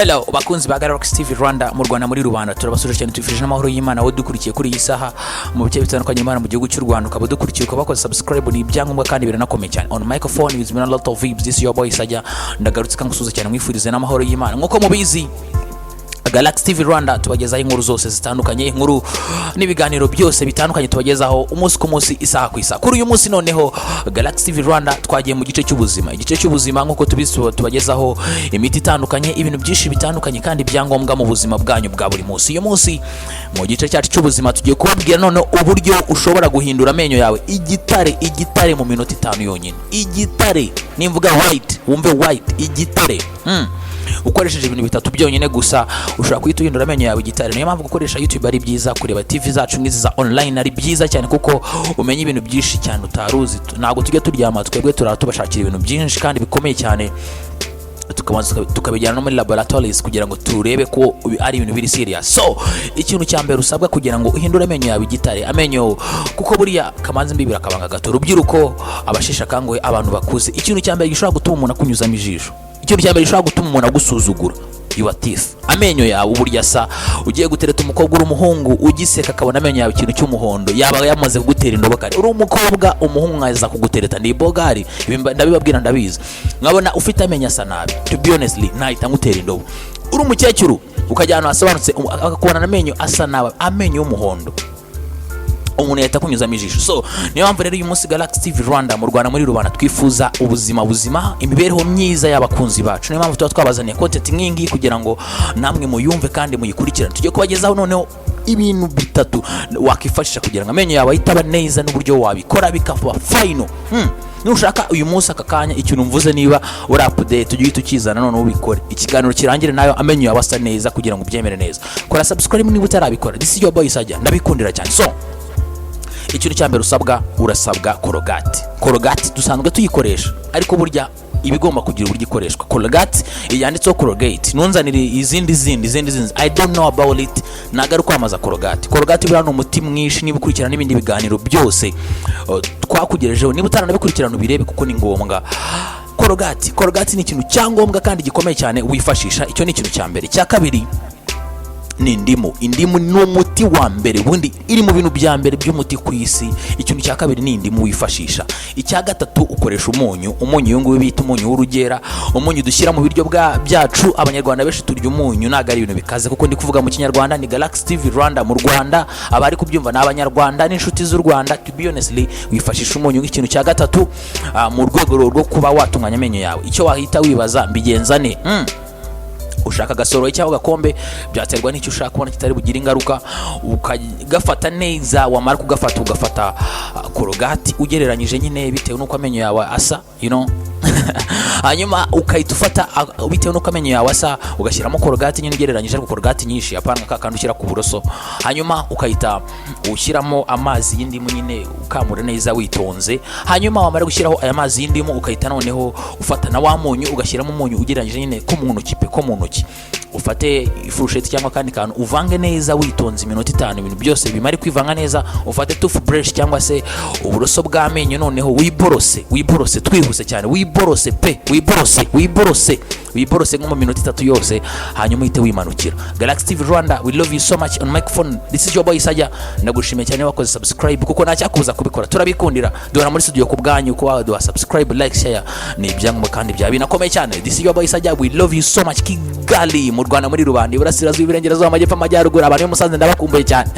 Hello bakunzi ba Galaxy TV Rwanda, mu Rwanda muri rubanda, turabasuje cyane, tubifurije n'amahoro y'Imana. Wowe dukurikiye kuri iyi saha mu bice bitandukanye Imana mu gihugu cy'u Rwanda, ukaba dukurikiye, ukaba wakoze subscribe, ni ibyangombwa kandi biranakomeye cyane. On microphone with me a lot of vibes, this is your boy Sajya. Ndagarutse kangusuza cyane, mwifurize n'amahoro y'Imana. Nk'uko mubizi, Galaxy TV Rwanda tubagezaho inkuru zose zitandukanye, inkuru n'ibiganiro byose bitandukanye tubagezaho umunsi ku munsi, isaha ku isaha. Kuri uyu munsi noneho Galaxy TV Rwanda twagiye mu gice cy'ubuzima. Igice cy'ubuzima, nk'uko tubizi, tubagezaho imiti itandukanye, ibintu byinshi bitandukanye kandi ibyangombwa mu buzima bwanyu bwa buri munsi. Uyu munsi mu gice cyacu cy'ubuzima tugiye kubabwira noneho uburyo ushobora guhindura amenyo yawe igitare, igitare mu minota 5 yonyine. Igitare, nimvuga white wumve white, igitare. Ukoresheje ibintu bitatu byonyine gusa ushobora guhita uhindura amenyo yawe igitare. Niyo mpamvu gukoresha YouTube ari byiza, kureba TV zacu nk'izi za online ari byiza cyane, kuko umenya ibintu byinshi cyane utari uzi. Ntabwo tujya turyama twebwe, turara tubashakira ibintu byinshi kandi bikomeye cyane, tukabanza tukabijyana no muri laboratories kugira ngo turebe ko ari ibintu biri serious. So ikintu cya mbere usabwa kugira ngo uhindure amenyo yawe igitare, amenyo, kuko buriya kamanzi mbibira akabanga gato, rubyiruko, abasheshe akanguhe, abantu bakuze, ikintu cya mbere gishobora gutuma umuntu akunyuzamo ijisho, ikintu cya mbere gishobora gutuma umuntu agusuzugura, your teeth, amenyo yawe uburyo asa. Ugiye gutereta umukobwa uri umuhungu, ugiseka akabona amenyo yawe ikintu cy'umuhondo, yaba yamaze kugutera indobo kare. Uri umukobwa, umuhungu aza kugutereta, ni bogari. Ibi ndabibabwira, ndabizi, nkabona ufite amenyo asa nabi, to be honestly nahita ngutera indobo. Uri umukecuru ukajya ahantu hasobanutse, akakubona amenyo asa nabi, amenyo y'umuhondo, umuntu yahita akunyuzamo ijisho. So niyo mpamvu rero uyu munsi Galaxy TV Rwanda, mu Rwanda muri rubanda, twifuza ubuzima buzima, imibereho myiza y'abakunzi bacu. Niyo mpamvu tuba twabazaniye content nk'iyi ngiyi kugira ngo namwe muyumve kandi muyikurikirane. Tujye kubagezaho noneho ibintu bitatu wakifashisha kugira ngo amenyo yawe ahite aba neza, n'uburyo wabikora bikaba final. Nushaka uyu munsi aka kanya ikintu mvuze, niba uri update, ujye uhita ukizana noneho ubikore, ikiganiro kirangire nayo amenyo yawe asa neza kugira ngo ubyemere neza. Kora subscribe niba utarabikora. This is your boy Sajya, ndabikundira cyane. So ikintu cya mbere usabwa, urasabwa Colgate. Colgate dusanzwe tuyikoresha, ariko burya iba igomba kugira uburyo ikoreshwa. Colgate yanditseho Colgate, ntunzanire izindi zindi izindi zindi, I don't know about it, ntabwo ari kwamamaza Colgate. Colgate buriya ni umuti mwinshi. Niba ukurikirana n'ibindi biganiro byose twakugejejeho, niba utaranabikurikirana ubirebe kuko ni ngombwa. Colgate, Colgate ni ikintu cyangombwa kandi gikomeye cyane wifashisha. Icyo ni ikintu cya mbere. Icya kabiri ni indimu. Indimu ni umuti wa mbere, ubundi iri mu bintu bya mbere by'umuti ku isi. Ikintu cya kabiri ni indimu wifashisha. Icya gatatu, ukoresha umunyu. Umunyu uyu nguyu bita umunyu w'urugera, umunyu dushyira mu biryo byacu. Abanyarwanda benshi turya umunyu, ntabwo ari ibintu bikaze, kuko ndi kuvuga mu Kinyarwanda, ni Galaxy TV Rwanda mu Rwanda, abari kubyumva ni Abanyarwanda n'inshuti z'u Rwanda. To be honestly, wifashisha umunyu nk'ikintu cya gatatu mu rwego rwo kuba watunganya amenyo yawe. Icyo wahita wibaza, mbigenza ne? Ushaka agasoro cyangwa agakombe, byaterwa n'icyo ushaka kubona kitari bugire ingaruka, ukagafata neza. Wamara kugafata, ugafata Colgate ugereranyije nyine bitewe n'uko amenyo yawe asa, hanyuma ukahita ufata bitewe n'uko amenyo yawe asa, ugashyiramo Colgate nyine ugereranyije, ariko Colgate nyinshi, apana ka kandi ushyira ku buroso. Hanyuma ukahita ushyiramo amazi y'indimu nyine, ukamura neza witonze. Hanyuma wamara gushyiraho aya mazi y'indimu, ukahita noneho ufata na wa munyu, ugashyiramo umunyu ugereranyije nyine ko mu ntoki pe, ko mu ntoki. Ufate ifurusheti cyangwa akandi kantu, uvange neza witonze iminota 5, ibintu byose bimare kwivanga neza. Ufate toothbrush cyangwa se uburoso bw'amenyo, noneho wiborose, wiborose twihuse cyane, wiborose pe, wiborose, wiborose, wiborose nko mu minota 3 yose, hanyuma uhite wimanukira. Galaxy TV Rwanda, we love you so much. On microphone, this is your boy Sajya. Ndagushimiye cyane wakoze subscribe, kuko nta cyakubuza kubikora. Turabikundira, duhora muri studio ku bwanyu. Kuba waduha subscribe, like, share ni ibyangombwa kandi bya binakomeye cyane. This is your boy Sajya, we love you so much. Kigali, mu Rwanda muri rubanda, iburasirazuba, iburengerazuba, amajyepfo, amajyaruguru, abantu b'i Musanze ndabakumbuye cyane.